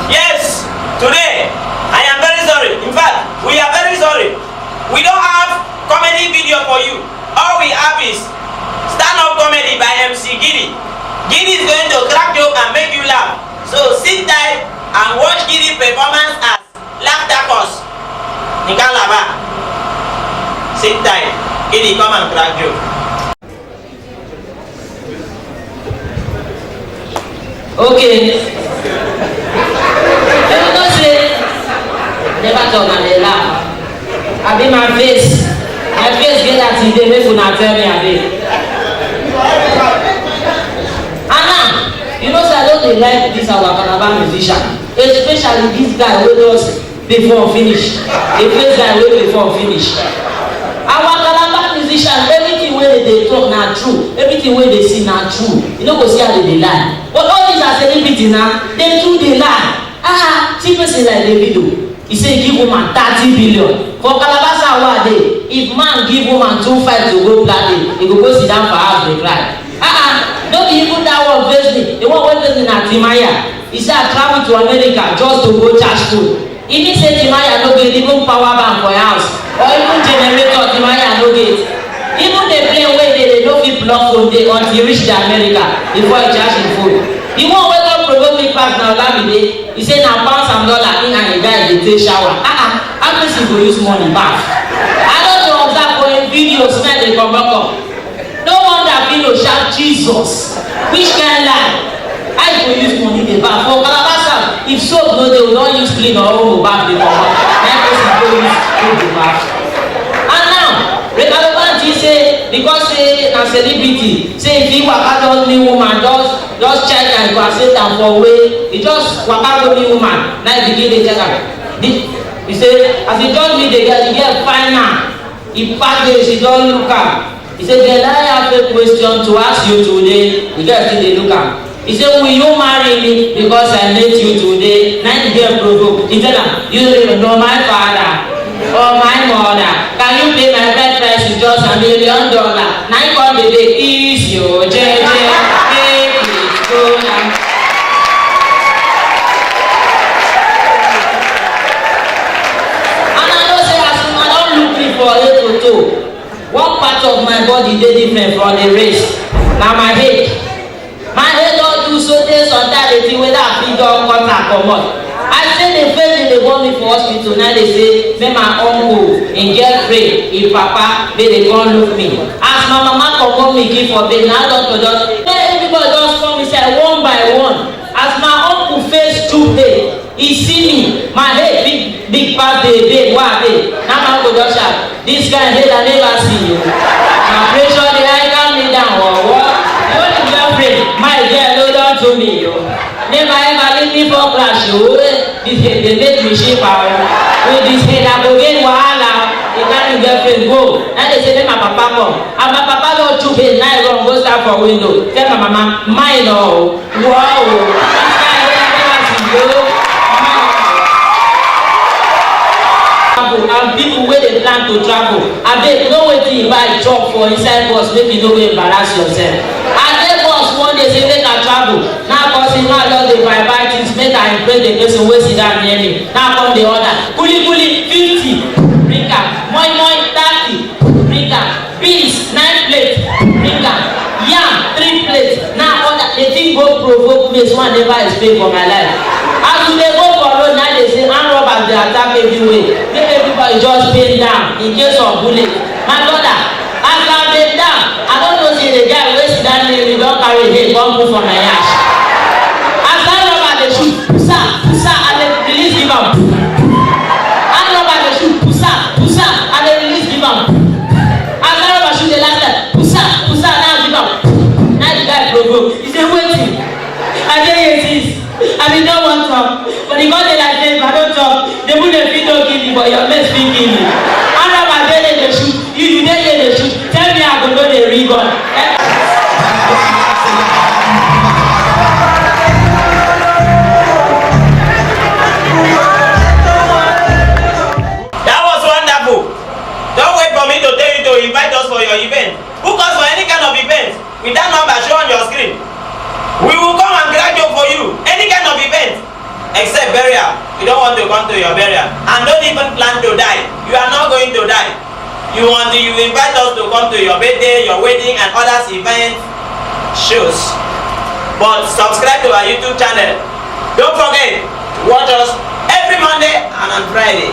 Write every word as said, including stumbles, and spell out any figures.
Yes, today I am very sorry. In fact, we are very sorry. We don't have comedy video for you. All we have is stand-up comedy by M C Giddy. Giddy is going to crack joke and make you laugh. So sit tight and watch Giddy performance as Laughter Force. Nikalaba. Sit tight. Giddy, come and crack joke. Okay. Dem no say never talk and dey laugh. Abi my face, my face get that thing dey make una tell me abi. And now, you know say I don dey like this our Calabar musician, especially this guy wey just before finish. The first guy wey before finish. Our Calabar musician, everything wey dem dey talk na true, everything wey dem see na true. You no go see how dem dey lie. But all these are celebrity na, dem too dey lie. Ah, see person like Davido, he say he give woman thirty billion. For Calabar South wey I dey, if man give woman two five to go platinum, he go go sit down for house dey cry. Ah ah, no be even that one vex me. The one wey vex me na Timaya. He say I travel to America just to go charge phone. E mean say Timaya no get even power bank for house or even generator Timaya no get. Even the plane wey dey dey no fit plug phone dey until e reach the America before e charge im phone. The one wey come provoke me pass na Olamide, e say na pounds and dollar im and im guy dey take shower. Ah ah, how person go use money baff? I don dey observe for im video smell dey comot come. No wonder Pino shout Jesus. Which kind lie? How you go use money dey baff? For Calabar South, if soap no dey, we don use clean or omo baff dey comot. Na im person go use soap dey baff. And now, Rita Lobanti say because say na celebrity, say if he waka just meet woman, just just check and go accept am for way, he just waka go meet woman, na he begin dey check am. The, he say as he just meet the girl, the girl fine am. He package, he don look am. He say, Girl, I have a question to ask you today. The girl still dey look am. He say, Will you marry me because I met you today? Na the girl provoke. He tell am, You know my father or my mother. Can you pay my bride price with just a million dollar? Na him come dey beg, Easy o, jeje, make it go now. And I know say as una don look me for head to toe, one part of my body dey different from the rest. Na my head. My head don do so tey sometimes dey think whether I fit don cut am comot. I say the first thing dey born me for hospital na dey say make my uncle, im girlfriend, im papa make dey come look me. As my mama comot me give for bed, na doctor just say make everybody just come inside one by one. As my uncle face chook head, e see me, my head big big pass the bed wey I dey. Na my uncle just shout, This kind head I never see o. Na pressure dey high calm me down or what? The only girlfriend, my girl hold on to me o. Never ever leave me for clash o. This head dey make me shiver o. With this head I go gain wahala. The kind girlfriend go. Na dey say make my papa come. And my papa don chook head na e run go stand for window. Tell my mama, Mine o. Wow! This kind wey I never see o. Travel and people wey dey plan to travel, abeg know wetin you buy chop for inside bus make you no go embarrass yourself. I dey bus one day say make I travel, na I come see man just dey buy buy things make I impress the person wey sit down near me, na I come dey order kuli kuli fifty, bring am, moi moi thirty, bring am. Beans nine plate, bring am. Yam three plate. Now order the thing go provoke me so I never explain for my life. As we dey go for road, now dey say armed robbers dey attack everywhere. Make everybody just bend down in case of bullet. My brother, as I bend down, I don know say the guy wey sit down near me don carry him gun put for my yansh. As armed robber dey shoot, pusa, pusa, I dey release give am. Armed robber dey shoot, pusa, pusa, I dey release give am. As that rubber shoot the last time, pusa, pusa, now give am. Now the guy provoke. He say, Wetin? I dey here since. I bin don wan talk, but e come dey like say if I no talk, the bullet fit no kill me, but your mess fit kill me. How rubber dey there dey shoot, you you dey here dey shoot. Tell me I go know the real gun. That was wonderful. Don't wait for me to tell you to invite us for your event. Book us for any kind of event with that number shown on your screen. We will come and crack joke for you. Any kind of event, except a burial, we don't want to come to your burial. And don't even plan to die. You are not going to die. You want to, you invite us to come to your birthday, your wedding, and others event shows. But subscribe to our YouTube channel. Don't forget, watch us every Monday and on Friday.